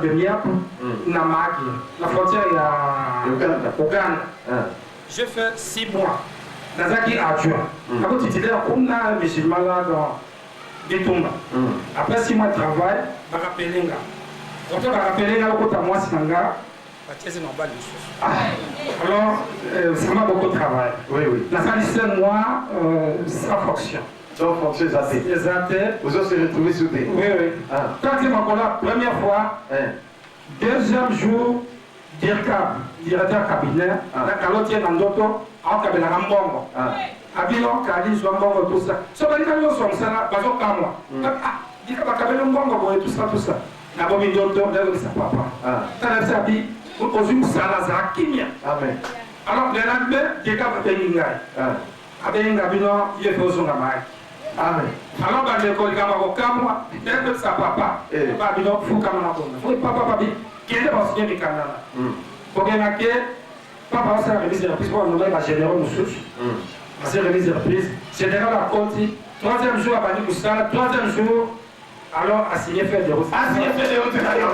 DEMIAP na Mahagi, na frontière ya Uganda. Uganda. Ah. J'ai fait 6 mois, nazalaki adjoint, nako titulaire kuna, musulman là dans bitumba. Après 6 mois de travail, barappeler nga, docteur barappeler nga, lokota mwasi na nga, batiezi na mobali mosusu. Alors ça m'a beaucoup travaillé. Nasali 5 mois sans fonction. Sans fonction eza te. Eza te. Ozo se retrouver sur te. Oui. Ah. Quand makolo première fois, deuxième jour, dircab, directeur cabinet, na kaloti ye na ndoto, aokabelaka mbongo. Abino kali zwa mbongo, tout ça. So baninga nyonso ya mosala bazokamwa: "Ah, dika bakabeli mbongo boye?" Tout ça, tout ça. Nabomi ndoto, nazongisa papa. Tala biso, abi ozwi mosala, azala kimia. Amen. Alors le lendemain, dircab abengi ngai. Abengi ngai bino ye mpe ozonga mayaki. Amen. Alors bandeko, likambo kokamwa, ndekopesa papa. Papa bino fukama na bonga. Soki papa pabi kende basinye mikandana. Kokenda ke papa asala remise de reprise mpo banomaki bagénéraux mosusu. Basi remise de reprise, général akoti, troisième jour abandi kosala, troisième jour alors asigné feuille de route. Asigné feuille de route na yo.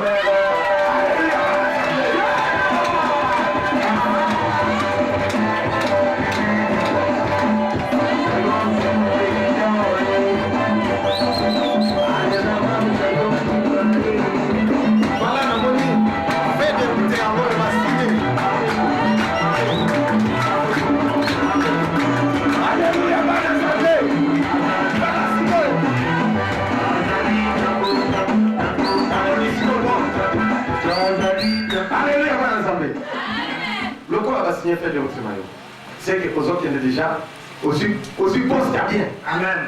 Voilà, namoni feuille de route yango basigné. Alléluia, bana Nzambe. Bana sikoyo. Namoni sikoyo bon. Alléluia, bana Nzambe. Lokola basigné feuille de route na yo, c'est que ozokende déjà, ozwi ozwi poste ya bien. Amen.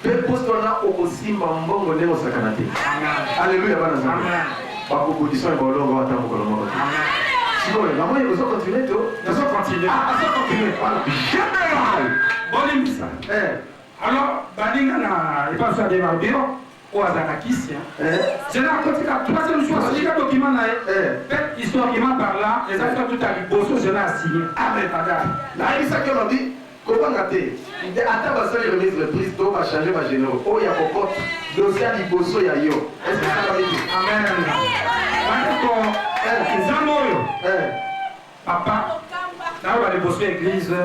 Mpe poste wana okosimba mbongo ndenge osakana te. Amen. Alléluia, bana Nzambe. Amen. Bakobudison ya bolongo ata mokolo moko te. Sikoyo namoni ozocontinue to? Nazocontinue. Ah, azocontinue, voilà. Général bolimbisa. Alors baninga na epaso ya deba biro oyo azalaka kisi. Général akotika troisième jour, asilika document na ye. Mpe historiquement par là, eza fa tuta liboso général asigné. Amen. Nayebisaki olobi kobanga te nde ata basali remise reprise to bachange bagénéraux oyo ya kokota dossier ya liboso ya yo, est ce que esalami te? Amen. Bandeko, nzambe oyo papa nayoba liboso ya église,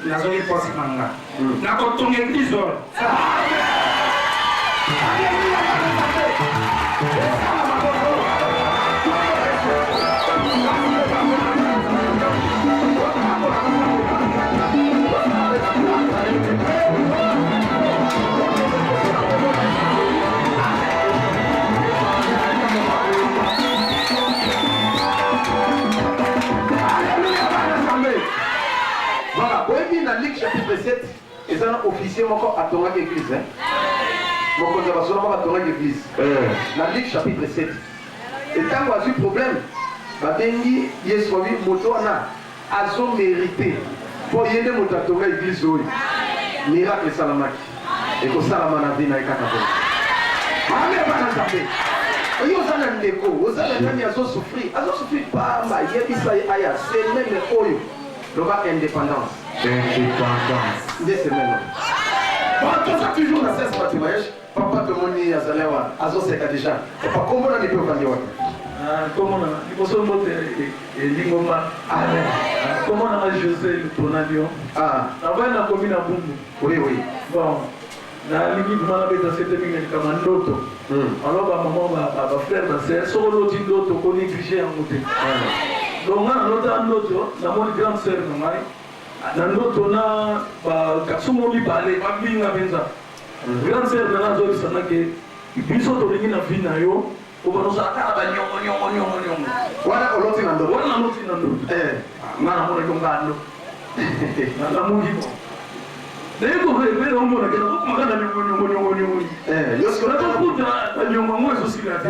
nazongi poste na nga, nakotonga église oyo. Alléluia, bana Nzambe. Esala maboko. Alléluia, bana Nzambe. Voilà, boyebi na Luc chapitre 7, eza na officier moko atongaki église, hein? Mokonzi ya basoda moko atongaki église na Luc chapitre 7. Etango azwi problème, babengi Yesu, babi moto wana azomérite mpo ye nde moto atonga église oyo. Miracle esalamaki, ekosalama na vie na ye kaka boye. Amen, bana Nzambe. Oyo oza na ndeko, oza na nani azosouffrir, azosouffrir pamba, yebisa ye aya semaine oyo. Loba indépendance. Indépendance. Nde semaine oyo. Bon, toza toujours na sese bato voyage. Papa, tomoni azali awa, azoseka déjà. Papa, kombo nani mpe ovandi wapi? Kombo na liboso, mbote elingomba. Amen. Kombo nanga José Lutonalio. Navandi nakomi na Bumbu. Bon, nalingi vraiment nabeta sete mingi na likambo ya ndoto. Alors bamama, bafrère, basœur, soki oloti ndoto, konéglige yango te. Donc nga nalota ndoto, namoni grande sœur na ngai na ndoto na bagarçon mo mibale babinga mpenza. Grande sœur na ngai azobisanga ke biso tolingi na vie na yo obana ozala kaka baniongo niongo niongo niongo. Wana oloti na ndoto? Wana naloti na ndoto. Nga namonaki nga ndoto, nalamuki, bon, naye korêver, naomonake nakokomaka na niongo niongo niongo niongo, nakokuta baniongo yango ezosila te.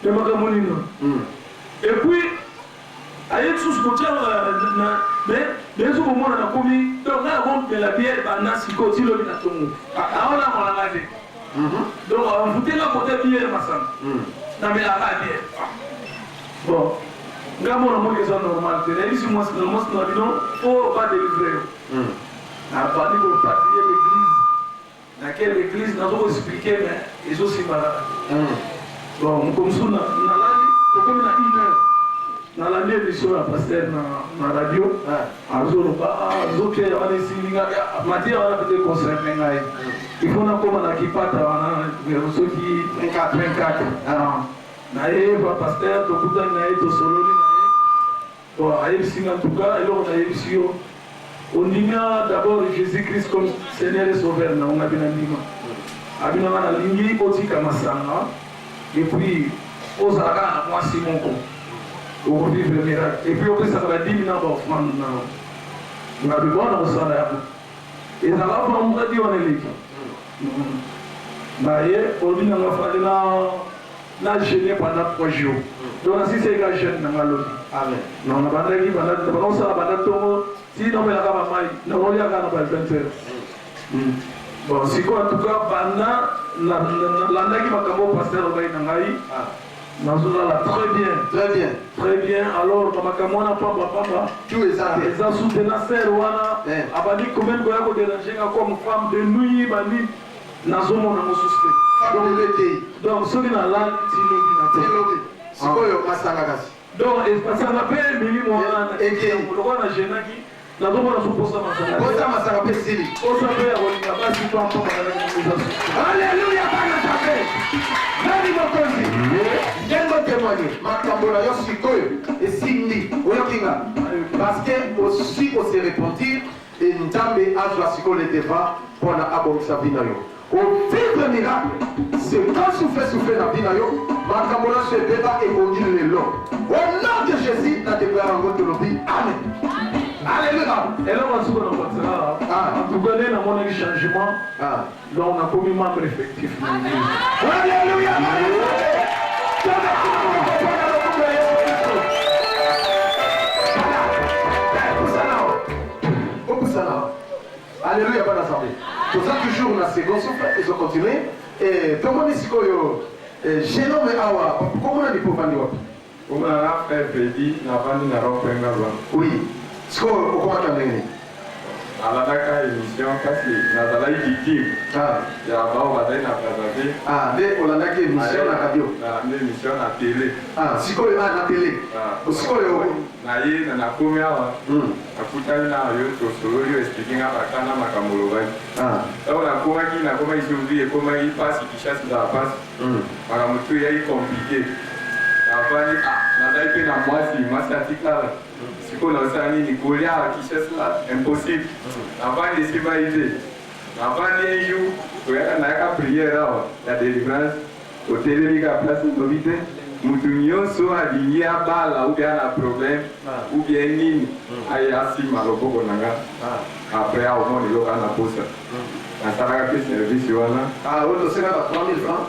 Me makambo nini? Et puis aye lisusu kotia mais ezo komona nakomi, donc nga nakomela bière banda sikoyo ti lobi na tongo, aonamonanga te. Donc amvutenga kote bière, masanga, namelaka bière. Bon, nga mona moki eza normal te. Nayebisi mwasi na mwasi na bino po badélivre yo. Nabandi kopatrie l'église, nakele l'église, nazo koexpliquer, mais ezosimba kaka. Bon, moko mosusu nalali. Tokomi na une heure. Nalandi emission ya pasteur na, na radio azoloba azoteya wana esimbi ngai matière wana peut concerne ngai il faut nakoma na kipata wana soki 24 naye ba pasteur tokutani na ye tosololi na ye bon ayebisi nga en tout cas eloko nayebisi yo ondima d'abord Jésus Christ comme Seigneur et Sauveur na nga bina ndima abina nga nalingi otika masanga et puis ozala kaka na mwasi moko okovivre miracle et puis opesaka badimi na baofrande na yo ngabi bona kosala yango ezalaka vendredi wana eleki na ye olobi na nga fale na na jeune pendant 3 jours donc nasisi ka jeune na nga lobi non nabandaki banda kosala banda ntongo ti namelaka bamai nakoliaka na ba 20 heures. Bon sikoyo en tout cas banda nalandaki makambo pasteur alobaki na ngai nazolala très bien. Très bien. Très bien. Alors bamakambo wana pamba pamba tout eza te. Eza soutenant sœur wana abandi quand même koya kodéranger nga comme femme de nuit bandi nazomona mosusu te. Donc soki nalali ti lobi na te. Sikoyo masanga kasi. Donc masanga mpe milimo wana lokola na genaki nazomona so posa masanga. Posa masanga mpe sili. Posa mpe ya kolinga basi pampa bazalaki eza susu. Alléluia bana Nzambe. Nani mokonzi? Ndenge otémoigne makambo na yo sikoyo esimbi oyoki nga parce que osi ose repentir et Nzambe azwa sikoyo le devant mpona abongisa vie na yo. Ovivre miracle c'est quand souffle souffle na vie na yo makambo nyonso ebeba ebongi lelo. Au nom de Jésus na déclare yango tolobi amen. Alléluia. Eloko asuka na kotisaka en tout cas nde namonaki changement donc nakomi membre effectif na église. Alléluia. Alléluia, bana Nzambe. Toza toujours na second souffle, ils ont continué. Et tomoni sikoyo jeune homme awa, komona ni povandi wapi? Komona na frère Freddy navandi na rond-point Ngaba. Oui. Sikoyo okomaka ndenge nini? Nalandaka émission kasi nazalaki victime ya bao bazali na Brazzaville. Nde olandaki émission na radio? Nalandi émission na télé. Sikoyo na télé. Sikoyo na ye na nakomi awa nakutani na yo tosololi yo explique nga bakana makambo olobaki. Ntango nakomaki nakomaki survie ekomaki mpasi Kinshasa ezala mpasi makambo tu eyaki compliqué. Navandi nazali mpe na mwasi mwasi atikala sikoyo nasala nini kolia Kinshasa impossible. Navandi esimbai te navandi un jour toyaka nayaka prière awa ya délivrance otelemi ka place olobi te mutu nyonso alingi abala ou bien na problème ou bien nini aye asimba loboko na nga après aomona eloko ana posa nasalaka mpe service wana. Oyo tosengaka 3000 francs.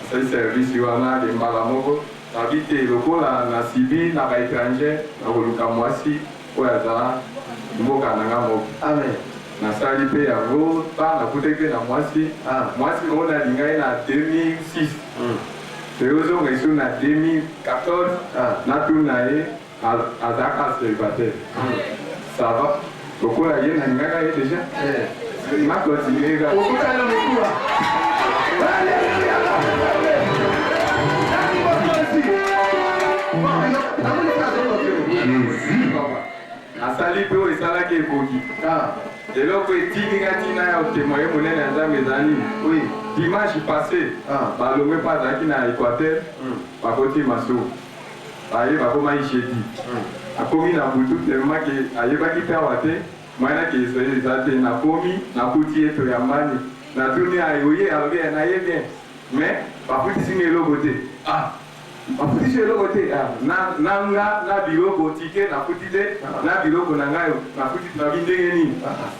Nasali service wana de mbala moko nabi te lokola na sibi na baétranger nakoluka mwasi oyo aza mboka na nga moko. Amen. Nasali mpe yango pa nakutaki mpe na mwasi mwasi oyo nalinga ye na 2006 toyozonga esu na 2014 natuna ye azalaka célibataire. Ça va lokola ye nalingaka ye déjà na continue kaka. Okutani na mokuwa. Alléluia. Nani mokonzi? Namoni kaka azocontinue. Nasali mpe oyo esalaki ekoki eloko etindi nga ntina ya otémoye monene ya Nzambe ezali dimanche passé balongwe mpe azalaki na Équateur bakoti masuwa baye bakomaki jeudi akomi na butu tellement ke ayebaki mpe awa te moyen akende eza te nakomi nakuti ye toyambani natuni oye alobi naye bien mais bafutisi nga eloko te bafutisi eloko te na nga na biloko tike nafuti te na biloko na ngai nafuti nabi ndenge nini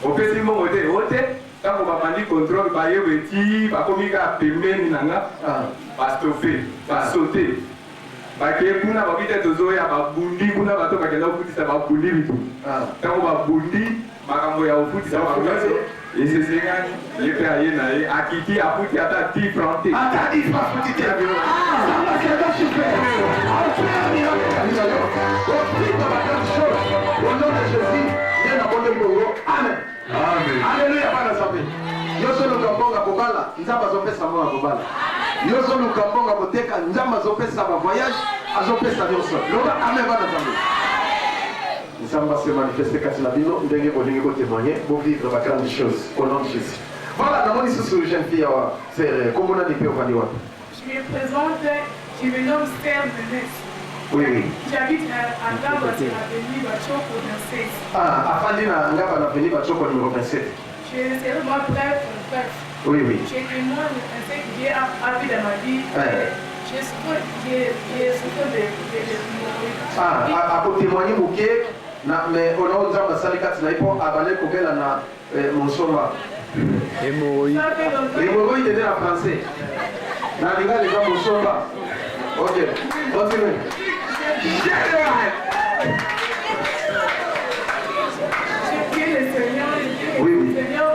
opesi mbongo te o te ntango babandi contrôle bayeba eti bakomi kaka pembeni na nga bastope basote bakei kuna babi te tozoya babundi kuna bato bakenda kofutisa babundi bitu ntango babundi makambo ya kofutisa bango nyonso esesengani ye mpe aye na ye akiti afuti ata 10 franc te. Ata 10 franc afuti te. Samba second souffle. Opère miracle na vie na yo. Ovivre ba grande chose. Au nom de Jésus, nde nabondeli bongo. Amen. Alléluia bana Nzambe. Yo ozoluka mbongo ya kobala, Nzambe azopesa mbongo ya kobala. Yo ozoluka mbongo ya koteka, Nzambe azopesa ba voyage. Azopesa nyonso. Loba amen bana Nzambe. Nzambe ase manifeste kati na bino ndenge bolingi ko témoigner, bo vivre ba grandes choses au nom de Jésus. Voilà, namoni susu jeune fille awa, sœur, kombo nani mpe ovandi wapi? Je me présente, je me nomme Serge Menès. Oui, oui. J'habite à Ngaba, c'est l'avenue Bachoko 27. Ah, afandi na Ngaba na avenue Bachoko numéro 27. Je serai moi bref, bref. Oui, oui. Je témoigne ce que Dieu a fait dans ma vie. Ouais. J'ai souffert, j'ai souffert de Ah, akotémoigne moke na mais ona nzambe asali kati na ye mpo abale kobela na eh, monsomba. Hémorroïde. Hémorroïde nde na français. Na lingala eza monsomba. Ok, continue. Général. J'ai prié le Seigneur, j'ai dit, Oui, oui. Seigneur,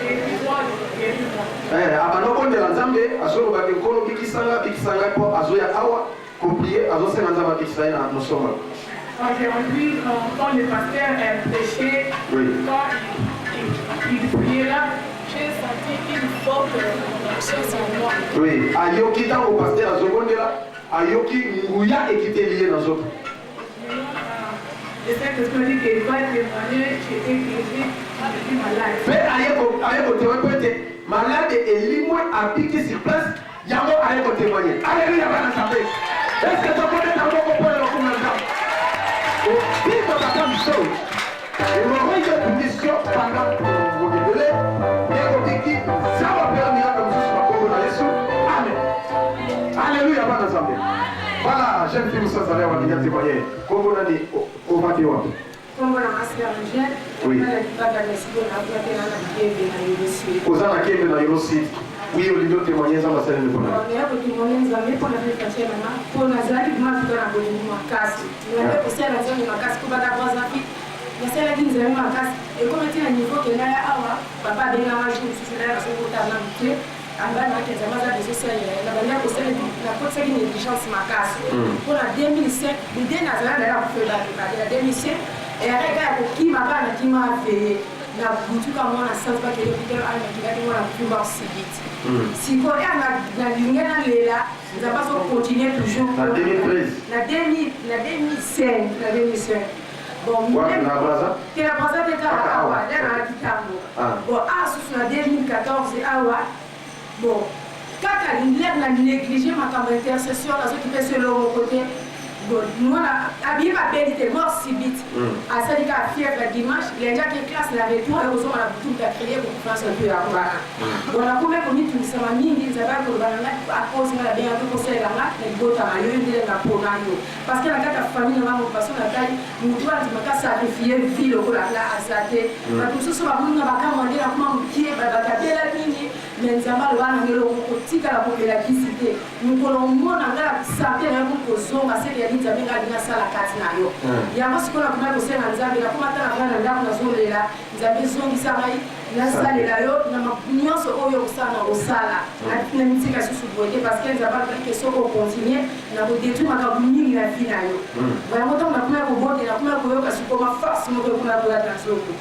guéris-moi, guéris-moi. Eh, abanda kobondela nzambe azolobaki nkolo bikisanga bikisanga mpo azoya awa koprier azosenga nzambe abikisa ye na mosomba. Aujourd'hui, quand le pasteur a prêché, Oui. quand il priait là, j'ai senti une forte onction sur moi. Oui, ayoki ntango pasteur azobondela ayoki nguya ekiteli ye na nzoto. Le Saint-Esprit m'a dit qu'il va témoigner, j'étais guéri, je suis malade. Mpe aye kotémoigne mpo ete malade elimwe abiki sur place yango aye kotémoigne. Alleluya bana nzambe. Eske tokobeta moko mpona lokumu na nzambe? Ovivre bagrande chose. Hémorroïde ebundisi yo pendant ebele ndenge obiki nzambe apela miracle mosusu na kombo na Yesu. Amen. Alleluya bana nzambe. Voilà, jeune fille mosusu azali awa alingi atémoigne. Kombo nani? Ovandi wapi? Kombo na nga Sœur Angèle, Oui. na libanda na esika oyo nakuta te na na Kembe na Yolo Sud. Oza na Kembe na Yolo Sud. Oui, olingi otémoigne nzambe asali nini mpona yo? Naya kotémoigne Nzambe mpo na vie chrétienne na nga, mpo nazalaki vraiment tuka na bolingo makasi. Nayaki kosala Nzambe makasi mpo banda Brazzaville nasalaki Nzambe makasi. Ekomi ti na niveau ke naya awa, papa abengaka jour mosusu naya nazokota nanu te. Amba na ke Nzambe aza besoin salela ye. Nabandaki kosala, nakotisaki négligence makasi. Mpo na 2005, nde nazala na ya kofeba mibale na 2005, eyaka kaka ya kokima kaka nakima veye na butu ka mwana sanzi bakende hôpital ayo nakilaki mwana kufi mort subite. Sikoyo ya nalingi nalela Nzambe azocontinue toujours. Na 2013. Na 2000, na 2005, na 2005. Bon, Wapi, na Brazza? Te, na Brazza te, kaka Kaka awa, awa. nde nalaki ntango. Ah. Bon, awa susu na 2014 awa, bon, kaka lere na néglige makambo ya intercession, nazoki mpe so eloko moko te. Bon, mwana abiye babeli te, mort subite. Asali kaka fièvre ya dimanche, lundi ake classe, na retour aye kozonga na butu, moto acréé kokufansa mpe ya bana. Bon, nakomi komitungisama mingi. Nzambe akoloba na ngai akozi ngai, nabengaki kosalela nga na libota na yo ndele na pona yo, parce que na kati ya famille na nga moto baso natali motu andimaka sacrifie vie lokola nga aza te. Bato mosusu bamoni nga bakamwa nde nakoma mokie, bato abela mingi, mais Nzambe aloba na ngai eloko kotikala komela kisi te. Mokolo omona ngai na sante na yo komi kozonga, seke yali Nzambe ngai alingi asala kati na yo. Yango sikoyo nakomaki kosenga Nzambe, nakoma ata na ngai na ndako nazolela Nzambe, ezongisa ngai nasalela yo na nyonso oyo osala na kosala na mitika susu boye te, parce que Nzambe alobaki ke soki ocontinue na kodétruire makambo mingi na vie na yo. Yango ntango nakomaki kobondela, nakomaki koyoka sikoma force moko ekomaki kolata nzoto.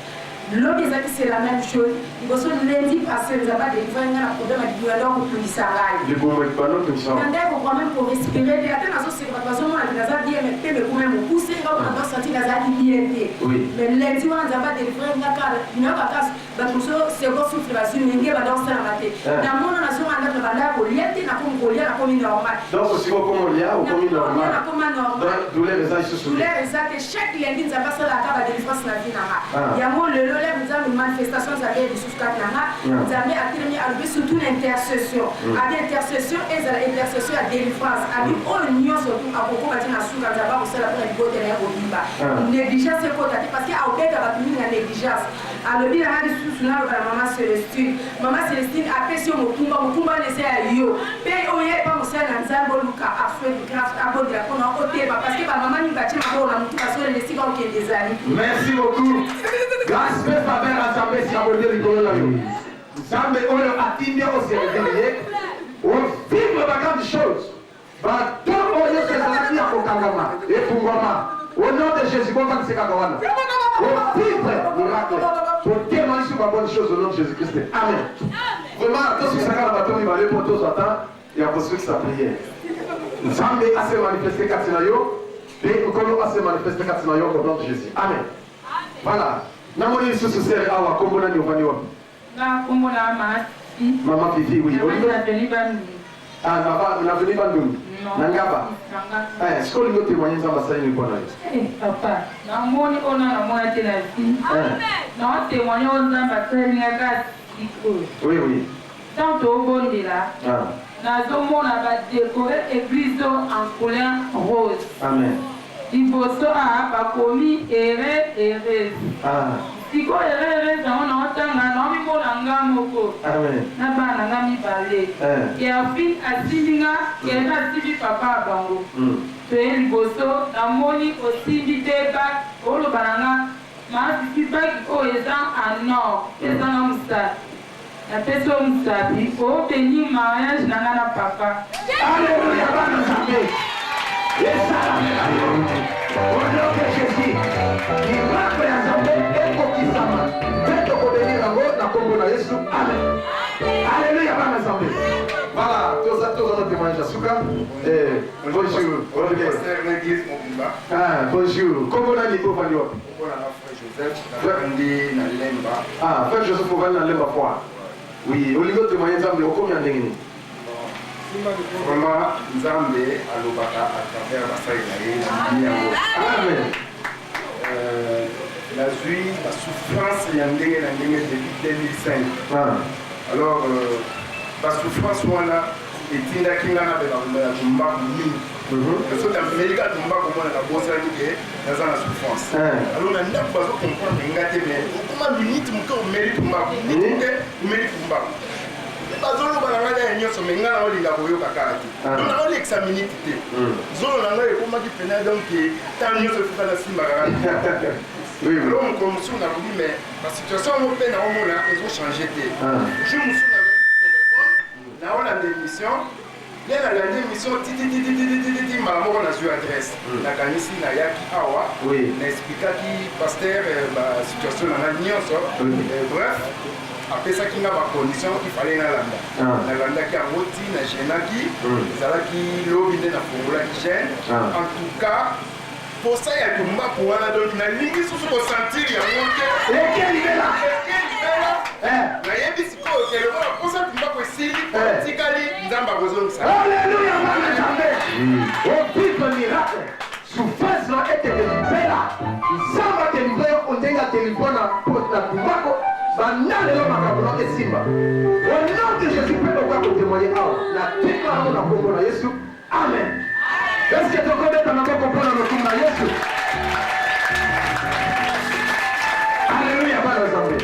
Lobi ezalaki c'est la même chose. Liboso lundi passé, Nzambe adélivre ngai na problème ya libumu ya ndako kotungisa ngai. Libumu ebanda otungisa? Na ndako quand même korespirer te, ata nazoseka bato bazomona te naza bien, mais pembe ekoma mokuse nga mpona nazosentir nazalaki bien te. Mais lundi wana Nzambe adélivre nga kaka nayoka kaka bato mosusu second souffle bazwi ndenge banda kosalama te. Namona nazonga ndako na banda kolia te, nakomi kolia, nakomi normal. Donc sikoyo okomi olia, okomi normal. Nakoma normal. Donc douleur eza lisusu te? Douleur eza te. Chaque lundi Nzambe asalaka badélivrance na vie na nga. Ah. Yango lelo lere Nzambe manifestation Nzambe ye lisusu kati na nga. Nzambe atelemi alobi surtout na intercession, abi intercession ezala intercession ya délivrance, abi oyo nyonso tu akokoma ti na suka Nzambe akosala mpona libota na ye kobimba. Négligence ekota te, parce que aobeta bato mingi na négligence. Alobi na nga lisusu naloba na mama Celestine, mama Celestine apesi yo mokumba, mokumba wana eza ya yo mpe oyo epa mosala na Nzambe oluka afin grâce abondela mpona otema, parce que bamama mingi batie maboko na motu bazolela esika okende ezali. Merci beaucoup. Grâce mpe faveur ya Nzambe esabonde likolo na yo. Nzambe oyo atindi yo oservir ye, ovivre bagrande chose, bato oyo nyonso ezalaki ya kokangama efungwama au nom de Jésus. Bovandise kaka wana, ovivre miracle, totema lisu babonne chose au nom de Jésus Christ. Amen. Vraiment, tosukisaka na bato mibale mpo tozwa temps ya kosukisa prière. Nzambe a se manifester kati na yo mpe Nkolo a se manifester kati na yo au nom de Jésus. Amen. Voilà. Namoni lisusu sœur awa kombo nani ovandi wapi? Nga kombo na ma Fifi. Maman Fifi, oui. Olingo na avenue Bandundu. Ah, na na avenue Bandundu. Na Ngaba. Eh, sikoyo olingi otémoigner Nzambe asali nini mpo na yo? Eh, papa, namoni oyo na namona te na vie. Na témoigner oyo Nzambe asali nga kaka sikoyo. Oui, oui. Tant tobondela, ah. nazomona ba décorer église en couleur rose. Amen. Liboso a bakomi ere heureuse. Ah. Sikoyo ere heureuse yango naotanga naomimona nga moko na bana na nga mibale. Kervin asimbi nga, Kervin asimbi papa ya bango. Toye liboso namoni osimbi te bac oloba na nga ma Fifi bac oyo eza en or pesa nga mosapi. Napesi yo mosapi o benir mariage na nga na papa. Alleluia bana nzambe esalamela yo au nom de Jésus miracle ya nzambe ekokisama mpe tokobenir yango na nkombo na Yesu amen alleluia bana nzambe voilà toza toza na témoignage ya suka eh, bonjour ah, bonjour kombo nani mpo ofandi wapi Joseph navandi na Lemba. Ah, frère Joseph ovandi na Lemba foi. Oui, olingi otémoigner Nzambe okomi ya ndenge nini? Vraiment Nzambe alobaka à travers basali na ye na ndimi yango. Amen. Euh, nazwi ba souffrance ya ndenge na ndenge depuis 2005. Ah. Alors euh, ba souffrance wana etindaki nga nabela komela tumbaku mingi. Soki nameli kaka tumbaku mona nabosani ke naza na souffrance. Alors na ndako bazo comprendre nga te mais okoma minute moke omeli tumbaku, minute moke omeli tumbaku. Bazoloba na ngai ya nyonso mais ngai naolinga koyoka kaka te. Donc naolekisa minute te. Zolo na ngai ekomaki pena donc ntango nyonso efuka nasimbaka kaka. Alors mokolo mosusu nalobi mais ba situation yango mpe naomona ezo change te. Jour mosusu nazali telefone naolanda émission Ye nalandi emission tititititititi mbala moko nazwi adresse nakanisi nayaki awa na explikaki pasteur ba situation na ngai nyonso bref apesaki nga ba condition il fallait nalanda nalandaki yango ti na genaki ezalaki lobi nde nafungolaki gene en tout cas posa ya tumbaku wana donc nalingi susu kosentir yango te eke libela eke libela nayebi sikoyo ke lokola posa tumbaku esili etikali nzambe akozongisa Alléluia mwana nzambe ovivre miracle souffrance na ekende libela nzambe adelivre yo ndenge adelivre na na tumbako banda lelo makambo na esimba au nom de jésus mpe okoya kotemoye awa na deklare yango na nkombo na yesu Amen. Est-ce que tokobeta maboko mpo na lokumu na Yesu? Alléluia bana Nzambe.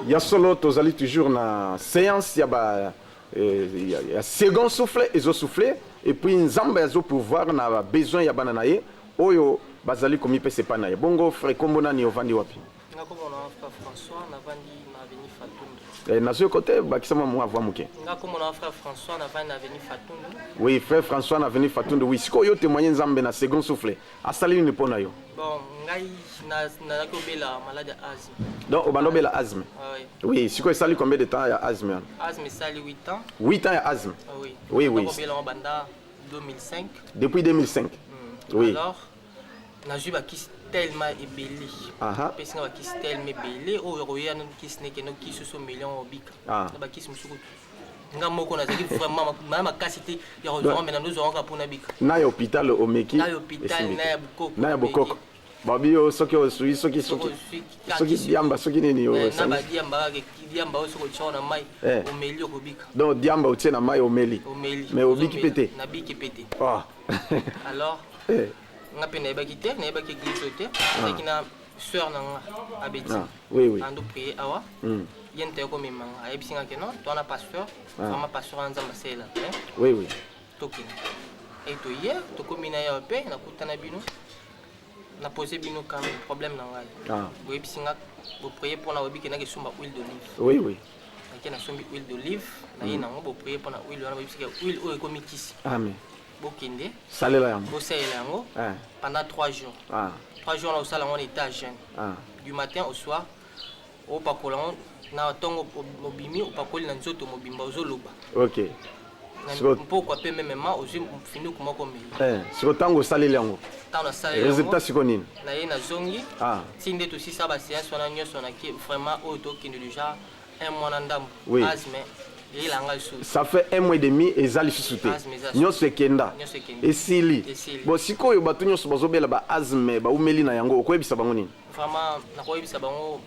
Ya solo tozali toujours na séance ya ba eh, ya, ya second souffle ezo souffle et puis Nzambe azo pouvoir na ba besoin ya bana na ye oyo bazali komipesa epai na ye. Bongo frère kombo nani ovandi wapi? Nga kombo na nga frère François navandi na avenue Fatundu. Eh, nazo yoka te bakisa mwa mwa voix moke. Nga kombo na nga frère François navandi na avenue Fatundu. Oui, frère François na avenue Fatundu. Oui, sikoyo yo témoigner Nzambe na second souffle. Asali nini mpo na yo? Bon, ngai nazalaki obela malade ya asthme. Donc obanda obela asthme? Oui. Oui, sikoyo esali combien de temps ya asthme wana? Asthme esali 8 ans. 8 ans ya asthme? Oui. Oui, oui. Obela yango banda 2005. Depuis 2005. Oui. Alors nazwi bakisi tellement ebele apesi nga bakisi tellement ebele oyo okoya no kisi neke no kisi oso million obika na bakisi mosusu kutu nga moko nazalaki vraiment na makasi te ya kozwanga me nandozwanga kaka mpona bika na ya hôpital omeki na ya hôpital na ya bokoko na ya bokoko babi yo soki osui soki soki soki diamba soki nini na badiamba kaka diamba oyo soki otiango na mai omeli okobika donc diamba otie na mai omeli omeli mais obiki pe te nabiki pe te alors nga mpe nayebaki te nayebaki eglise oyo te nazalaki na sœur na nga abeti oui, oui. ando prier awa ye moto aye komema nga ayebisi nga ke non to wana pasteur vraiment pasteur wana nzambe asalelaka oui, oui. tokende e toye tokomi na ye awa mpe nakutana bino na pose bino quand même problème na ngai boyebisi nga boprier mpona boyebi ke nake esomba huile d'olive oui, oui. Nake nasombi huile d'olive naye nango boprier mpona huile wana boyebisi ke huile oyo ekomi kisi amen bokende salela yango bosalela yango pendant 3 jours 3 jours na osala yango na état jeune du matin au soir. Opakola yango na ntongo obimi, opakoli na nzoto mobimba, ozoloba. Ok. Na mpokwa mpe memema ozwi finuku moko omeli. Eh, siko ntango osaleli yango, ntango nasaleli yango, résultat siko nini? Na ye nazongi. Ti nde tosisa baséance wana nyonso, nake vraiment oyo tokende déjà un mois na ndambo. Asthme eyelanga lisusu. Ça fait un mois et demi eza lisusu te. Asthme eza nyonso ekenda. Nyonso ekenda. Esili. Esili. Bon, sikoyo bato nyonso bazobela ba asthme, baumeli na yango, okoyebisa bango nini? Vraiment, nakoyebisa bango,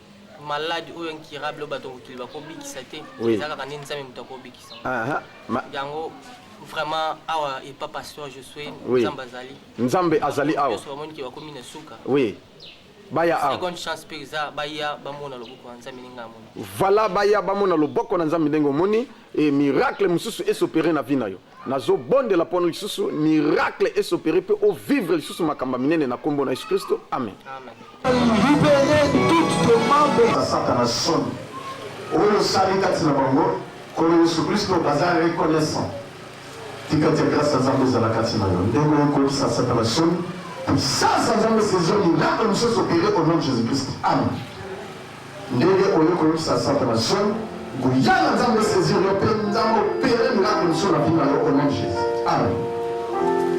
maladi oyo incurable oyo bato mokili bakobikisa te, eza kaka nde Nzambe moto akobikisa. Yango vraiment awa epa pasteur Josue, Nzambe azali. Nzambe azali awa. Nyonso bamoni ke bakomi na suka, Baya awa. Seconde chance mpe eza, baya bamona loboko ya Nzambe ndenge amoni. Voilà, baya bamona loboko na Nzambe ndenge omoni e miracle mosusu esopere na vie na yo. Nazobondela mpona lisusu miracle esopere mpe ovivre lisusu makambo ya minene na nkombo na Yesu Kristo, amen. Amen. Libérer toutes tes membres. Satana soni oyo osali kati na bango, Nkolo Yesu Kristo, baza reconnaissant. Tika te grâce ya Nzambe ezala kati na yo ndenge oyo koyokisa Satana soni. Puissance ya Nzambe saisir miracle mosusu opéré au nom de Jésus Christ, amen. Ndenge oyo koyokisa Satana soni, nguya na Nzambe saisir yo mpe Nzambe opéré miracle mosusu na vie na yo au nom de Jésus, amen.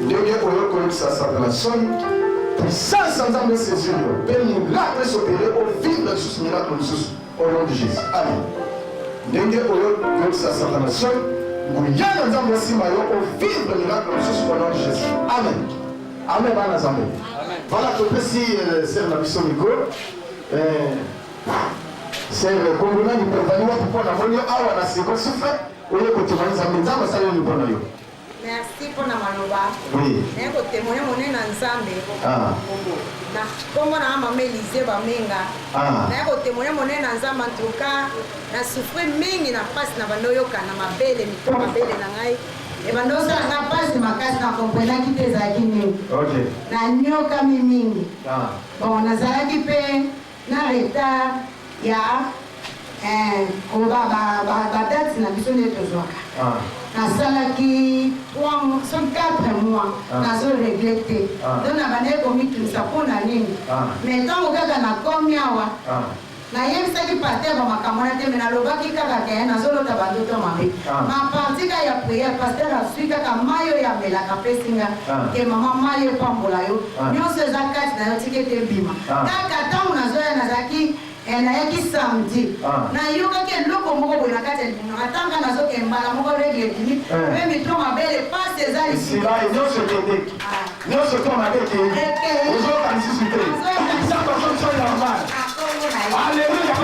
Ndenge oyo koyokisa Satana soni, puissance ya Nzambe saisir yo mpe miracle esopéré, ovivre lisusu miracle mosusu au nom de Jésus, amen. Ndenge oyo koyokisa Satana soni, nguya na Nzambe esimba yo, ovivre miracle mosusu au nom de Jésus, amen. Amen, bana Nzambe. Voilà, topesi sœur na biso micro. Sœur, kombo nani mpe ozali wapi? Mpo namoni yo awa na second souffle, oye kotémoigner Nzambe. Nzambe asali nini mpo na yo? Merci mpona maloba. Naye kotémoigner monene na Nzambe. Na nkombo na nga mama Elize Bamenga. Naye kotémoigner monene na Nzambe. En tout cas, na souffrir mingi na mpasi na bando oyoka na mabele, mito mabele na ngai ebanda osala nga mpasi makasi, na komprenaki te ezalaki nini. Nanyokami mingi. Bon, nazalaki mpe na retard ya koba badate na biso nde tozwaka. Nasalaki 3 mois, soki 4 mois, nazorégler te. Donc nabandaki komitungisa mpo na nini. Mais ntango kaka nakomi awa, nayebisaki pasteur bamakambo wana te, me nalobaki kaka ke nazolota bandoto mabe. Maparti ka ya prière, pasteur azwi kaka mai oyo amelaka, apesi nga ke: "Mama, mai epambola yo, nyonso eza kati na yo, tika ete ebima." Kaka ntango nazoya, nazalaki nayaki samedi, nayokaki eloko moko boye na kati ya libumu nanga. Ntango nazokende, mbala moko règle ebimi mpe mito mabele pasi eza. Esila nyonso, ekendeki nyonso to mabe ekei, ozoyoka lisusu te. Nzambe azongisa normal. Alleluya!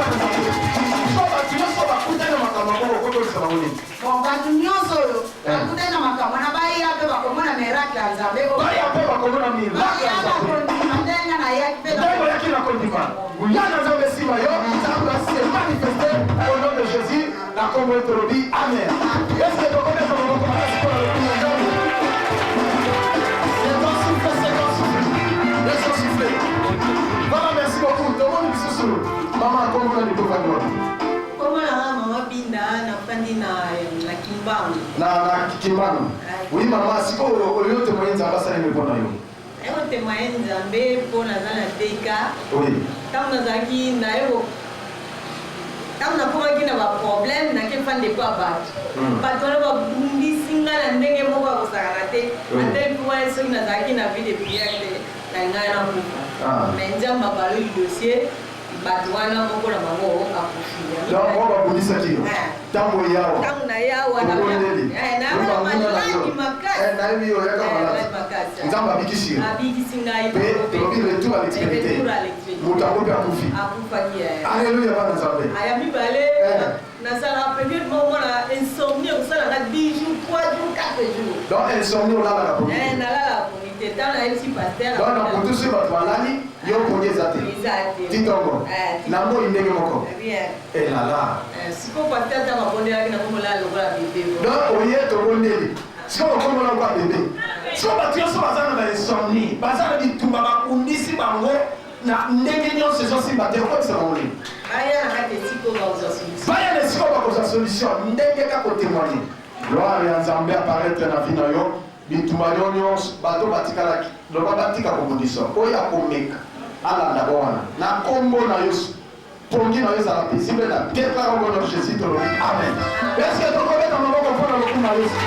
So bato nyonso bakutani na makambo yango, okokolisa bango nini? Bon, bato nyonso oyo bakutani na makambo na, baya mpe bakomona miracle ya Nzambe. Baya mpe bakomona miracle ya Nzambe. Bakondima ndenge nayaki mpe. Ndenge oyaki na kondima, nguya na Nzambe esima yo, Nzambe ase manifeste au nom de Jésus. Na kombo tolobi amen. Est-ce tokobeta maboko makasi mpona lokumu ya Nzambe? Second souffle, second souffle, laissons souffler. Voilà, merci beaucoup. Tomoni lisusu mama. Kombo nani, tovandi wapi? Kombo na nga mama Binda, nafandi na Kimbangu. Na Kimbangu, oui. Mama, sikoyo oyo témoigner Nzambe asalemi mpo na yo? Naye kotémoigner Nzambe mpo naza na dk. Ntango nazalaki naye, ntango nakomaki na baproblème, nake fanda epo ya bato. Bato wana babundisi nga na ndenge moko ya kosakana te. Ata mpo wana, soki nazalaki na vie de prière te, na ngai nakufa. Mais Nzambe abaloli dossier, bato wana moko na bango akufi. Donc oyo babundisaki yo ntango yawa? Ntango na ye awa, nayaka maladi makasi. Nayebi yo, oyaka maladi, Nzambe abikisi yo. Abikisi ngai. Mpe tolobi retour à l'extrémité, moto yango mpe akufi. Akufaki. Alleluya, bana Nzambe. Aya mibale, nasalaka période moko na insomnie, ekosalaka 10 jours, 3 jours, 4 jours. Donc insomnie, olalaka pongi? Nalalaka pongi te. Ntango nayebisi pasteur. Donc na butu soki bato balali, yo pongi eza te? Eza te. Ti ntongo na moi ndenge moko elala? Sikoyo pasteur ntango abondelaki, nakomolala lokola bébé. Donc oye, tobondeli, sikoyo okomona lokola bébé. Sikoyo bato nyonso baza na bainsomnie, baza na bitumba, babundisi bango na ndenge nyonso, ezosimba te, okotisa bango nini? Baya na kati esika oyo bakozwa solution. Baya na esika oyo bakozwa solution. Ndenge kaka otémoigner, gloire ya Nzambe apparaître na vie na yo, bitumba yo nyonso, bato batikalaki, loba batika kobundisa. Oyo akomeka, alanda bo wana na nkombo na Yesu. Pongi na yo ezala paisible na déclare au nom de Jésus tolobi amen. Est-ce que tokobeta maboko mpo na lokumu ya Yesu?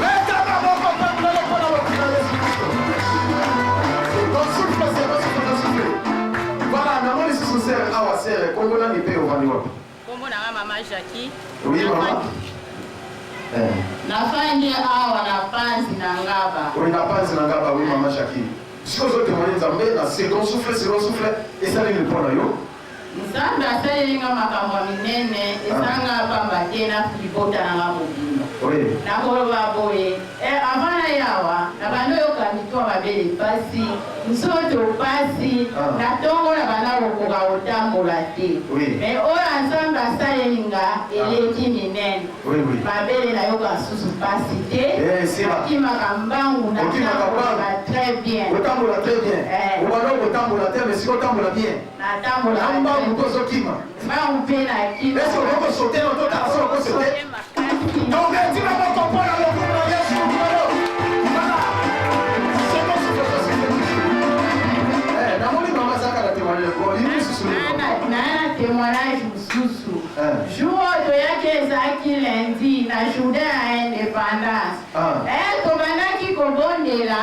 Beta maboko mpe monene mpo na lokumu ya Yesu Kristo. Ton souffle, c'est ton souffle, ton souffle. Voilà, namoni susu sere awa sere, kombo nani mpe ovandi wapi? Kombo na nga mama Jackie. Oui mama. Eh. Nafandi awa na panzi na ngaba. Oui, na panzi na ngaba, oui mama Jackie. Sikoyo ozo témoigner Nzambe na second souffle, second souffle esali nini mpo na yo? Nzambe asaleli nga makambo ya minene ezanga pamba te na libota na nga mobimba. Oui. Nakoloba boye, eh, avant naya awa nabandi oyoka mito ya mabele pasi, nzoto pasi, na tongo na banda kokoka kotambola te. Oui. Mais oyo ya Nzambe asaleli nga eleki minene. Oui, oui. Mabele nayoka susu pasi te. Eh, esila. Nakimaka mbangu, Okimaka natambolaka mbangu. très bien. Otambola très bien. Eh. Obanda kotambola te mais sikoyo otambola bien. Natambola Na mbangu mpe ozokima. Mbangu mpe nakima. Est-ce que okoki kosote na totala soki okosote? Donc etina moko mpo na lokumu na Yesu Nkolo. Voilà. Second souffle, second souffle. Eh, namoni mama azalaka na témoignage. Bon, ye lisusu nini? Naya na témoignage mosusu. Jour oyo toyaki ezalaki lundi na journée ya indépendance. Eh, tobandaki kobondela,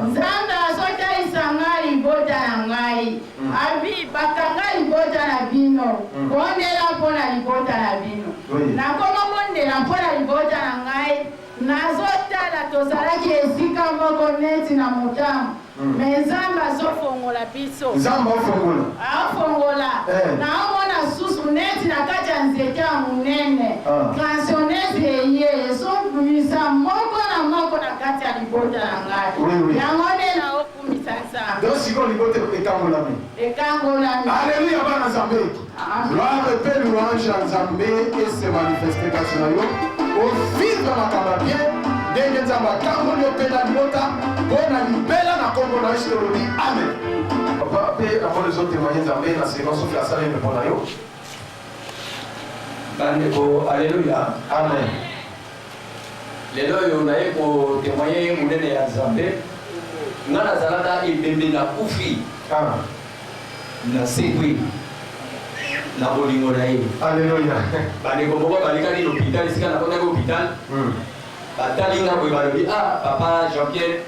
Nzambe azotalisa ngai libota na ngai. Abi, bakanga libota na bino, bondela mpo na libota na bino. Nakoma bondela mpo na libota na ngai, nazotala tozalaki esika moko neti na motambo. Mais Nzambe azofongola biso. Nzambe afongola. Afongola. Eh. Naomona susu neti na kati ya nzete ya monene. Ah. Tensionnaise eye ezobimisa moko na moko na kati ya libota na ngai. Oui, oui. Yango nde naokumisa Nzambe. Donc sikoyo libota ekangolami. Ekangolami. Alléluia bana Nzambe. Gloire mpe louange ya Nzambe ese manifeste kati na yo. Ovivre makambo ya bien ndenge Nzambe akangoli yo mpe na libota mpo na libela na nkombo na Yesu tolobi amen. Papa mpe namoni ozotémoigne Nzambe na second souffle asalemi mpo na yo. Bandeko, aleluya. Amen. Lelo oyo naye kotemoigne monene ya Nzambe. Nga nazalaka ebembe na kufi. Nasekwi na bolingo na ye. Aleluya. Bandeko moko balekaki na hôpital, esika nakotaki hôpital. Batali nga boye balobi, ah papa Jean-Pierre,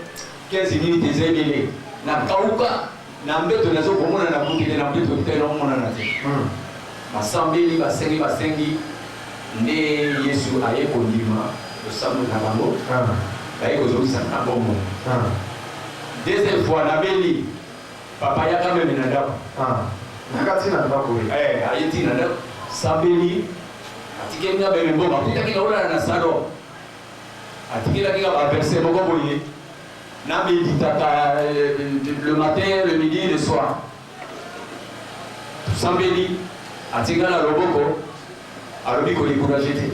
15 minutes eza ebele. Nakauka na mbeto nazokomona na bukele na mbeto hôpital naomonana te. Basambeli basengi basengi nde Yesu aye kondima losambo na bango, baye kozongisa na bomoi. Deuxième fois nabeli, papa yaka meme na ndako. Yaka ti na ndako ye. Eh, aye ti na ndako, sambeli, atikeli nga meme mbongo, akutaki na olala na salon. Atikelaki nga ba verset moko boye, na meditaka le matin, le midi, le soir. Tosambeli, atie nga na loboko, alobi ko decourager te.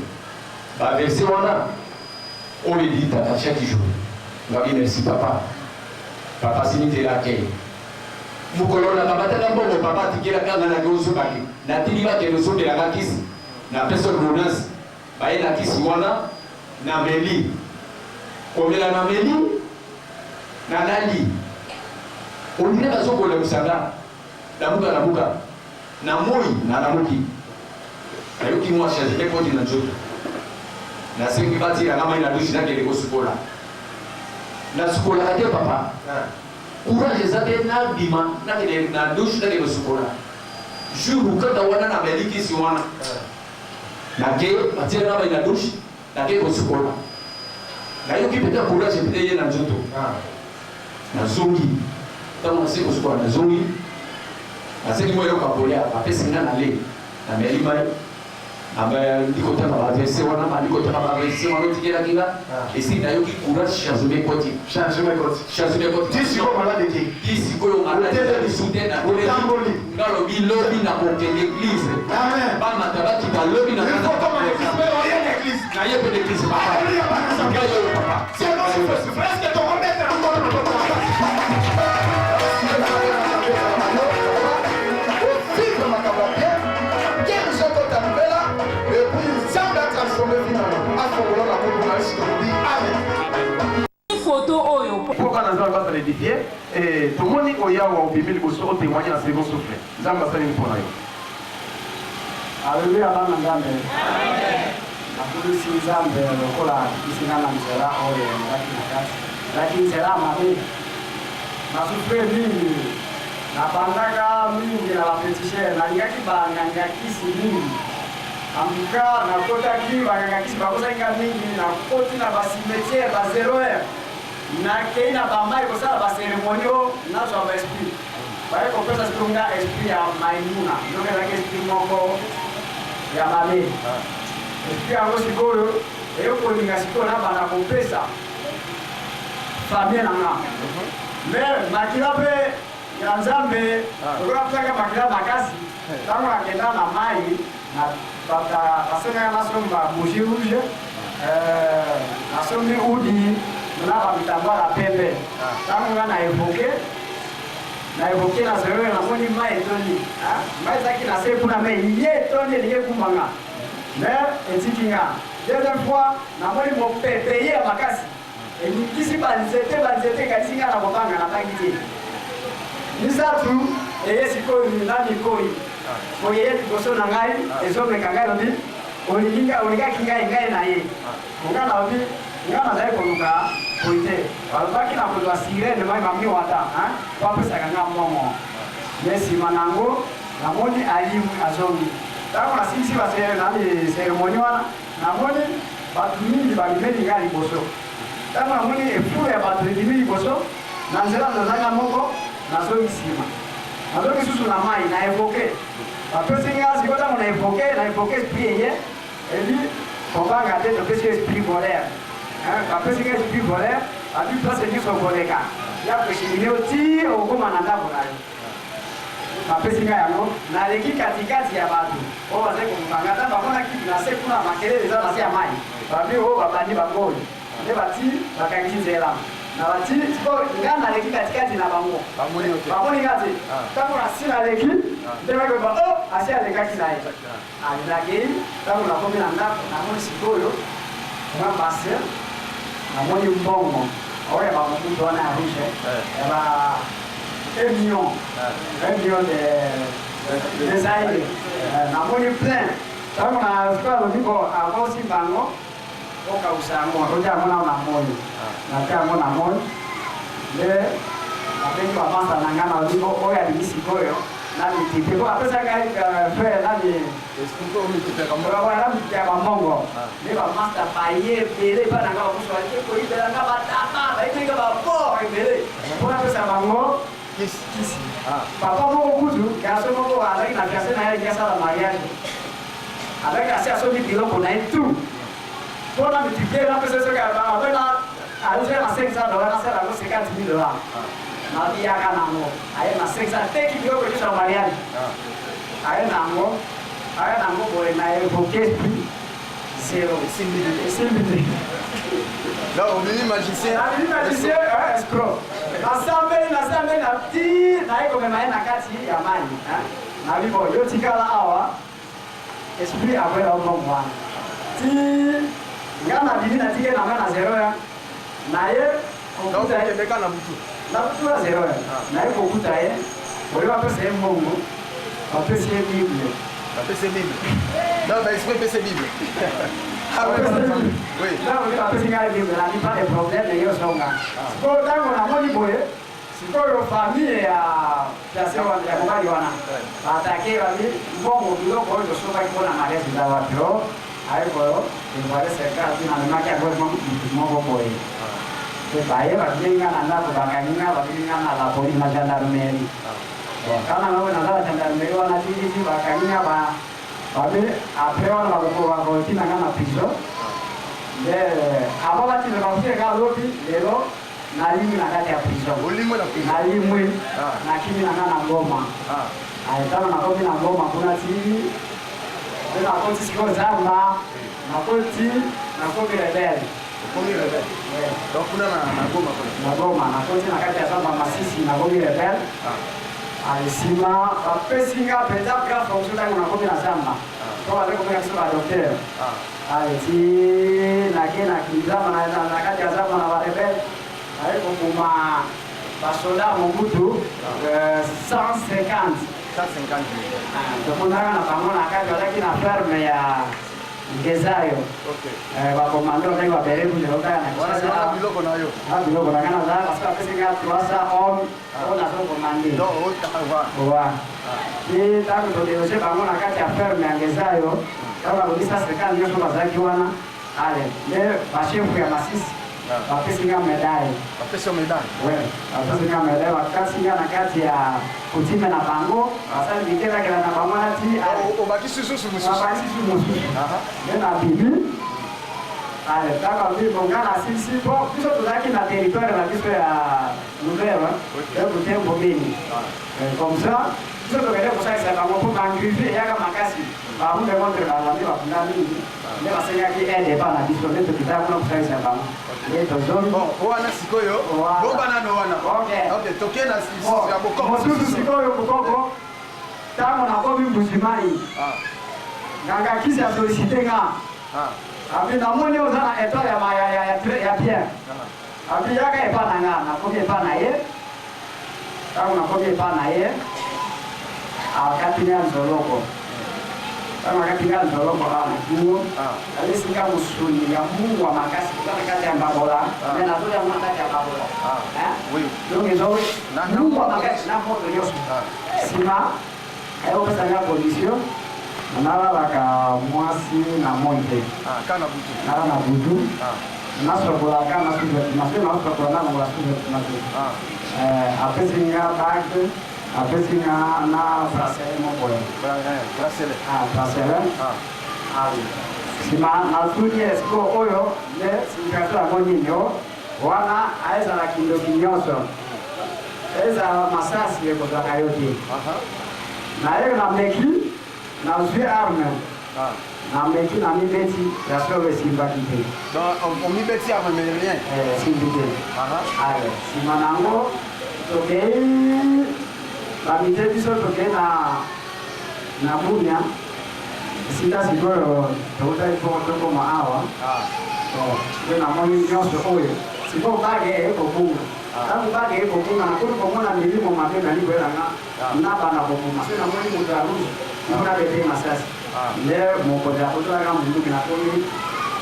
Ba verset wana o meditaka chaque jour. Ngabi merci papa. Papa asimi nzela akei. Mokolo nakamataka mbongo papa atikelaka nga nake osomba ke natindi bakende osombela nga kisi, napesi ordonnance, baye na kisi wana nameli. Komela nameli, nalali. On dirait bazokolemisa nga. Lamuka lamuka. Na moi nalamuki. Nayoki mwa changement ekoti na nzoto. Nasengi batiela nga mai na douche nakende kosukola. Nasukolaka te papa. Courage eza te nabima nakende na douche nakende kosukola. Jour kaka wana nameli kisi wana. Nake batiela nga mai na douche nake kosukola. Nayoki peut-être courage peut-être ye na nzoto. Nazongi ntango nase kosukola nazongi nasengi mwa eloko ya kolia bapesi nga nale nameli mai nabandi kotanga baverse wana bandi kotanga baverse wana otikelaki nga esi nayoki courage changement ekoti changement ekoti changement ekoti ti sikoyo malade eke ti sikoyo malade lisu te Otamboli. nga lobi lobi nakokende église bamata bakita lobi na naye mpe l'église papa ngai oyo papa. Second souffle, souffle. Est-ce que tokomettre encore na maboko ovivre makambo ya bien guérison kota libela et puis Nzambe atransforme vie na yo afongola na kombo na Yesu tolobi amen. Photo oyo. Mpo bana Nzambe bazala edifie, eh, tomoni oyo awa obimi liboso otemoigne na second souffle. Nzambe asali nini mpo na yo? Aleluya bana Nzambe. Nakumisi Nzambe lokola abikisi nga na nzela oyo nazalaki na kati. Ezalaki nzela ya mabe. Nasouffrir mingi. Nabandaka mingi na ba feticheurs. Nalingaki ba nganga kisi mingi. En tout cas, nakotaki ba nganga kisi bakosaki nga mingi. Nakoti na ba cimetière, ba zero heure. Nakei na ba mayi kosala ba ceremonie oyo nazwa ba esprit. Baye kopesa sikoyo nga esprit ya maimuna. Nzoka ezalaki esprit moko ya mabe. Esprit yango sikoyo eye kolinga sikoyo nabanda kopesa famille na nga. Mais makila pe ya Nzambe lokola apesaka makila makasi, tango nakenda na mayi basengaka nasomba bougie rouge, nasombi udi na ba mitambala pembe. Tango nga na evoke na evoke na zero namoni mai etondi, mai ezalaki na se kuna mais ye etondi elingi ekumba nga, mais etiki nga. Deuxième fois namoni mopepe ye ya makasi Eningisi ba nzete, ba nzete ekanisi nga na kobanga, nabangi te. Misatu eye sikoyo na mikoyi oyo eye liboso na ngai ezomeka ngai, elobi olingi ngai, olingaki ngai, ngai na ye. Nga nalobi nga nazali koluka boye te. Balobaki na kozwa sirene mai mami wata hein, po apesaka nga mbongo. Mais sima na yango namoni alimwi azongi. Tango nasilisi ba nani ceremonie wana, Namoni bato mingi babimeli ngai liboso. Ntango namoni efulu ya bato ebimi liboso, na nzela naza ngai moko, nazongi nsima. Nazongi lisusu na mai, na evoke. Bapesi ngai sikoyo, ntango na evoke, na evoke esprit eye, ebi kobanga te, topesi yo esprit voleur. Bapesi ngai esprit voleur, abi place nyonso okoleka, ya koelimine yo ti okokoma na ndako na yo. Bapesi ngai yango, naleki katikati ya bato oyo bazali koluka ngai. Ntango bamonaki na se kuna makelele eza na se ya mai, babi oyo babandi bango oyo nde bati bakangisi nzela na bati. Sikoyo ngai naleki katikati na bango, bamoni ngai te. Ntango nasi naleki nde bakoba o asi alekaki na ye. Nakei, ntango nakomi na ndako, namoni sikoyo mwa bassin, namoni mbongo oyo ya bamobutu wana ya rouge ya ba 1 million, 1 million de de Zaire, namoni plein. Ntango na sikoyo alobi bo akosimba yango, okausa yango, otia yango nao na moi, natia yango na moi nde nabengi bamasta na ngai, nalobi bo oyo alingi sikoyo na multiplie po apesa ngai frère nani ya bambongo nde bamasta baye ebele epai na ngai, bamosusu baliki koyibela ngai bataba, bayibeli ngai babor ebele mpo napesa bango kisi. Papa moko kutu, garçon moko azalaki na fiancé na ye, alingi asala mariage, azalaki asi asombi biloko na ye tout mpo na multiplie, napesa soki abena azwi na 500 dollars, nasala yango 50 000 dollars. Nabiyaka nango, aye na 500, ateki biloko nyonso ya mariage, aye nango, aye nango boye, na évoke esprit zéro, esimbi te. Donc, obimi magicien. Nabimi magicien, escroc. Nasambeli, nasambeli na ti naye komema ye na kati ya mai. Nabi bo yo tikala awa, esprit akwela mbongo wana ti nga nabimi, natike na nga na zero ya naye. Donc, okendeka na butu. Na butu ya zero ya naye kokuta ye oyo bapesa ye mbongo, bapesi ye Bible. Bapesi ye Bible. Donc, baesprit epesi ye Bible. Oui. Bapesi ngai Bible, nani, pas de problème, yo zonga. Sikoyo ntango namoni boye, sikoyo famille ya fiancé wana ya mobali wana baatake, babi mbongo, biloko oyo tosombaki mpona mariage eza wapi? O aye koyo dévoile secret, ati namemaki yango mutu moko boye. Mpe baye babimi nga na ndako, bakangi nga, babimi nga na la police, na gendarmerie. Bon, kana nga oyo naza na gendarmerie wana tititi, bakangi nga, babi après wana bakotina nga na prison. Nde avant batina, bakotina nga lobi, lelo nalimwi na kati ya prison. Nalimwi, nakimi na nga na Ngoma. Ntango nakomi na Ngoma kuna ti mpe nakoti sikoyo zamba, nakoti, nakomi rebelle. Okomi rebelle. Donc kuna na Goma kuna. Na Goma, nakoti na kati ya zamba Masisi, nakomi rebelle. Nsima bapesi nga mpenza grand fonction. Ntango nakomi na zamba mpo baza komona biso badocteur, ti nake na zamba, na kati ya zamba na barebelle, baye koboma basoda Mobutu 150. 150 000. Tokutaka na bango na kati, bazalaki na ferme ya Ngezayo. Bakomando bazalaki babele kuna kaka na Wana Kinshasa. biloko na yo. Na biloko na ngai nazala parce que bapesi ngai 300 hommes oyo nazokomande. Wa. Ti ntango todeloge bango na kati ya ferme ya Ngezayo, ntango balobi 150 nyonso bazalaki wana, ale nde bashefu ya Masisi bapesi nga médaille. Bapesi yo médaille? Ouais, bapesi nga médaille, bakatisi nga na kati ya coutume na bango, basali bikelakela na bango wana ti Obakisi susu mosusu. Babakisi susu mosusu. Nde na bibi ale ntango alobi bon, nga nasilisi po biso tozalaki na territoire na biso ya Lubero e Butembo, Beni. Comme ça biso tokende kosalisa bango mpo bangrive eyaka makasi, barumbe contre barwandais bakunda mingi, nde basengaki aide epa na biso, nde tokitaka kuna kosalisa bango, nde tozongi. Wana sikoyo bomba nano wana. Ok, toke na ya bokoko. Mosusu sikoyo, bokoko, ntango nakomi Mbujimai, nganga kisi asollicite nga, abi namoni oza na étoile ya bien, abi yaka epa na nga. Nakomi epa na ye. Ntango nakomi epa na ye, akati nga nzoloko. Ntango akati nga nzoloko awa na kingo, alesi nga mosuni ya mungwa makasi eza na kati ya mbabola, mais nazolia yango na kati ya mbabola. Donc ezo mungwa makasi na moto nyonso. Nsima ayokopesa nga condition: nalalaka mwasi na moi te, nala na butu, nasokolaka na sous-vêtement, soki nasokola nalongola sous-vêtement te. Apesi nga bague, apesi nga na bracelet moko boye. Bracelet. Bracelet. Nsima natuni esiko oyo nde signification yango nini? O wana aezala kindoki nyonso, ezala masasi ekozwaka yo te. Naye nameki, nazwi arme, nameki na mibeti ya solo, esimbaki te. Donc omibeti arme mais rien. Esimbi te. Ale nsima nango tokei, bamite biso, tokei na Bunia, esika sikoyo toutaki mpo tokoma awa. Nde namoni nyonso oyo. Sikoyo bague eye kobunga. Ntango bague eye kobunga, nakomi komona milimo mabe bali koyelanga na bana kobuma. Soki namoni moto ya rouge, mpona bete masasi, nde mokonzi akotolaka munduki, nakomi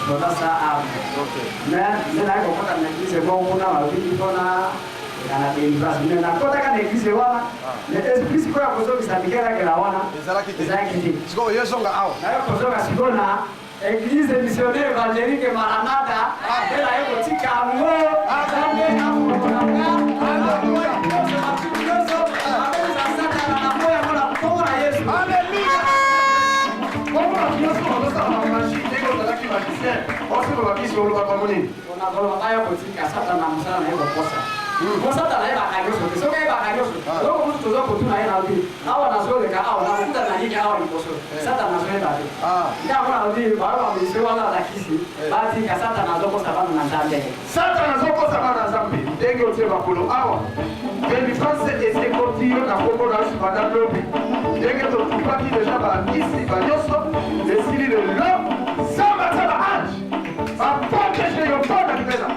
soldat sans arme. Mais nde naye kokota na église moko kuna, balobi mpona na délivrance. Mais nakotaka na église wana, mais esprit sikoyo ya kozongisa mikelakela wana ezalaki te. Ezalaki te. Sikoyo yo ezonga awa. Naye kozonga sikoyo na église missionnaire évangélique Maranata, mpe naye kotika yango. Nzambe akolanga nyonso, abelisa Satana na moyo yango na nkombo na Yesu. Komona nyonso bazosala bamagie, ndenge ozalaki magicien, osiko bakisi, oloba bango nini? Nakoloba baya kotika Satana mosala na ye kokosa, po Satana ayebaka nyonso te. Soki ayebaka nyonso, eloko mosusu toza kotuna ye, nalobi awa nazoleka awa, nakokuta na nini awa liboso? Satana azoyeba te. Nde yango nalobi bayo bamisio wana balakisi batika Satana azokosa bana na Nzambe. Satana azokosa bana Nzambe. Ndenge otie makolo awa, délivrance esekoti yo na kombo na Yesu. Banda lobi, ndenge totupaki déjà bakisi banyonso esili, lelo Nzambe atia baange baprotéger yo mpo na libela.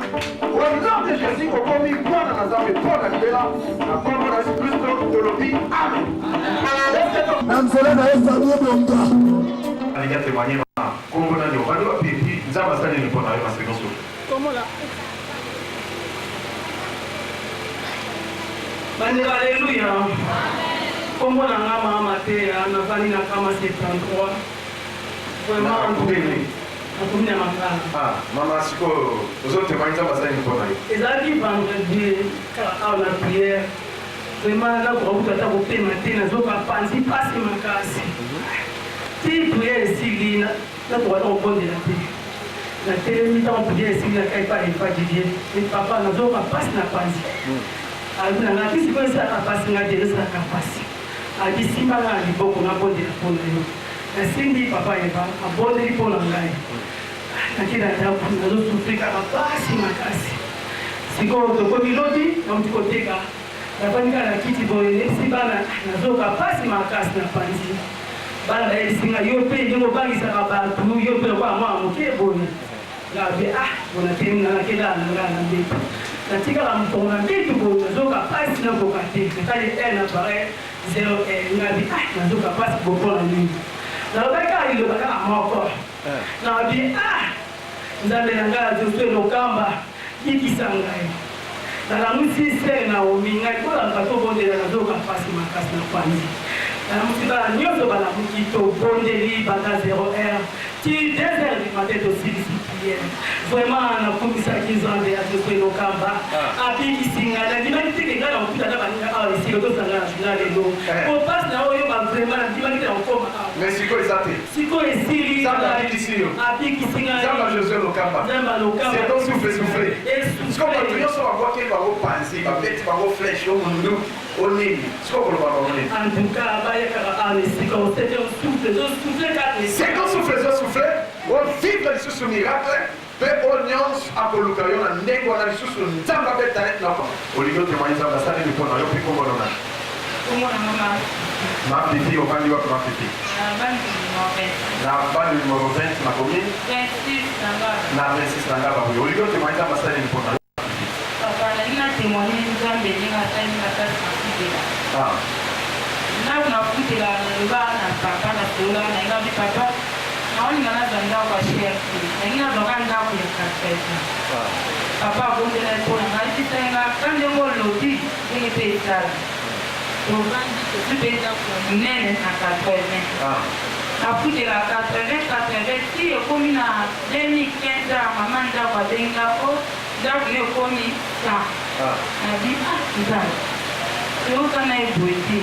Au nom de Jésus, okomi mwana na Nzambe mpo na libela na kombo na Yesu Kristo. Tolobi amen. Na nzela na ye, famille ebonga. Alingi atémoigner na nkombo nani, ovandi wapi, et puis Nzambe asali nini mpo na yo? Maseko soki Komona bandeko, aleluya! Nkombo na nga Mama Mateya, navandi na kama 73. Vraiment, nakomi na Makala. Ah, mama, sikoyo ozotémoigner Nzambe asali nini mpo na yo? Ezalaki vendredi kaka awa na prière. Vraiment, nakoka kutu ata kopema te, nazoka panzi mpasi makasi. Ti prière esili, nakoka ata kobondela te. Natelemi ntango prière esili, nakai pa epa Didier: "Papa, nazoka mpasi na panzi." Alobi na ngai ti sikoyo esalaka mpasi, ngai te ezosalaka mpasi. Abi simba ngai na liboko, nabondela mpo na yo. Nasimbi papa Eva, abondeli mpo na ngai. Nake na ndako, nazosouffrir kaka mpasi makasi. Sikoyo tokomi lobi, nauti koteka, nafandi kaka na kiti boye, nayebisi bana nazoyoka mpasi makasi na panzi. Bana bayebisi ngai: "Yo mpe ndenge obangisaka bato, yo mpe lokola mwana moke boye." Ngabe ah, bona telemi na nakelala na ngai na mbeto. Natikala mokolo na mbetu boye nazoka pasi nakoka te natali heure na appareil 0 heure ngabi ah nazoka pasi boye pona nini nalobaki kaka liloba kaka moko nalobi ah nzambe na ngai ya Josue Lokamba bikisa ngai nalamusi sœur Naomi ngai bolamuka tobondela nazoyoka pasi makasi na panzi nalamusi bana nionso balamuki tobondeli banda 0 heure Ti 2 heures du matin tosilisi prière. Vraiment nakumisaki Nzambe ya Josue Lokamba. Abikisi ngai nandimaki te ke ngai nakokuta na baninga awa esika tosangana na journal lelo. Po pasi na oyo ba vraiment nandimaki te nakokoma awa. Mais sikoyo eza te. Sikoyo esili. Nzambe abikisi yo. Abikisi ngai. Nzambe ya Josue Lokamba. Nzambe ya Lokamba. Second souffle souffle. Sikoyo bato nyonso babwakeli bango panzi, babeti bango flèche, o munduki. O nini? Sikoyo okoloba bango nini? En tout cas, baya kaka awa na esika oyo septième souffle ezo souffle kaka na esika. Second souffle ezo souffle, o vivre lisusu miracle pe oyo nionso akoluka yo na ndenge wana lisusu Nzambe abeta ye na Olingi o temoigner Nzambe asali nini pona yo pe kombo no nani? Kombo na nga Ma Fifi. Ma Fifi ovandi wapi Ma Fifi? Na Bandundu numero 26. Na Bandundu numero 20 na commune? 26 na Ngaba. Na 26 na Ngaba oui. Olingi o temoigner Nzambe asali nini pona yo? Papa nalingi na temoigne nzambe ndenge asali nga place na futela ndaku na futela na lobaka na papa na sololaka naye nga bi papa naolinga nazwa ndaku ya cher te nalingi nazwa ka ndaku ya 80 papa abondelaki mpo na ngai ayebisaki nga ka ndenge olobi ndenge mpe esala tovandi tozwi mpe ndaku ya monene na 80 nafutela 80 80 ti ekomi na 2015 mama ndaku abengi nga o Ndaku nayo ekomi 100 nabi ah nzambe toyoka naye boye te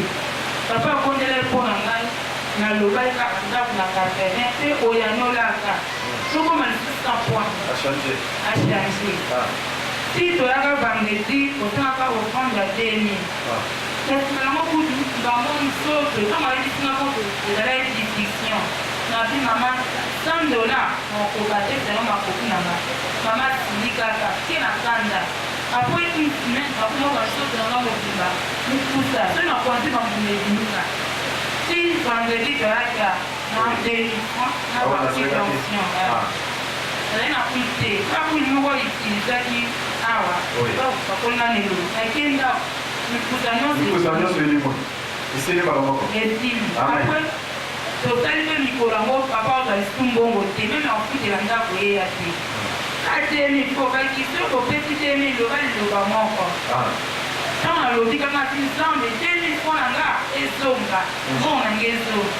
papa abondelaki po na ngai nalobaki kaka ndaku na 80 pe oyanolaka tokoma lisusu 100 point a change ti toyaka vendredi osengaka offrande ya 2000 na sima nango kutu bango nzoto tango ayebisi nga kutu ezalaki discussion nabi mama 100 dollars nakokoka te selon makoki na nga Mama atindi kaka ke na kanda apres une semaine nakoma ba nzoto na nga mobimba mukusa soki na pointe ba mbuma ebimi nga ti vendredi toyaka na 2000 francs na ba tension nazali na huile te ka huile moko utilisaki awa bakoli nga na elongi nake ndako mikusa nyonso elimwe esili mbala moko esili apres Tosali pe mikolo yango papa ozwa lisusu mbongo te meme ya kofutela ndaku eya te atelemi po ba question opesi 2000 loba liloba moko tango nalobi kaka ati nzambe 2000 franc na nga ezonga mbongo na nga ezonga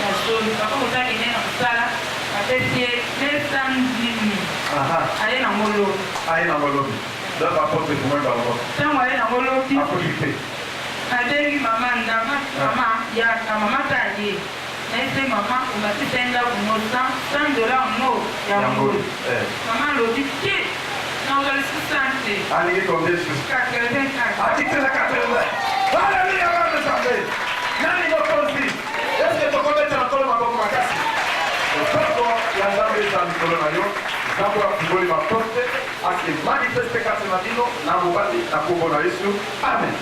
ya solo papa koza akende na mosala bapesi ye 210000 aye nango lobi aye nango lobi donc apotre fumoi mbala moko tango aye nango lobi afuti te Nabengi mama ndama mama yaka mama pe aye nayebisi ye mama omatisa ye ndaku no 100 dollars no ya ngolu mama alobi te nakozwa lisusu 100 te Alingi combien lisusu? 80 kaka. Akitela 80. Haleluya bana Nzambe. Nani mokonzi? Eske tokobetela Nkolo maboko makasi? Loboko ya Nzambe ezala likolo na yo. Nzambe afungoli ba porte ase manifeste kati na bino na mobali na kombo na Yesu. Amen.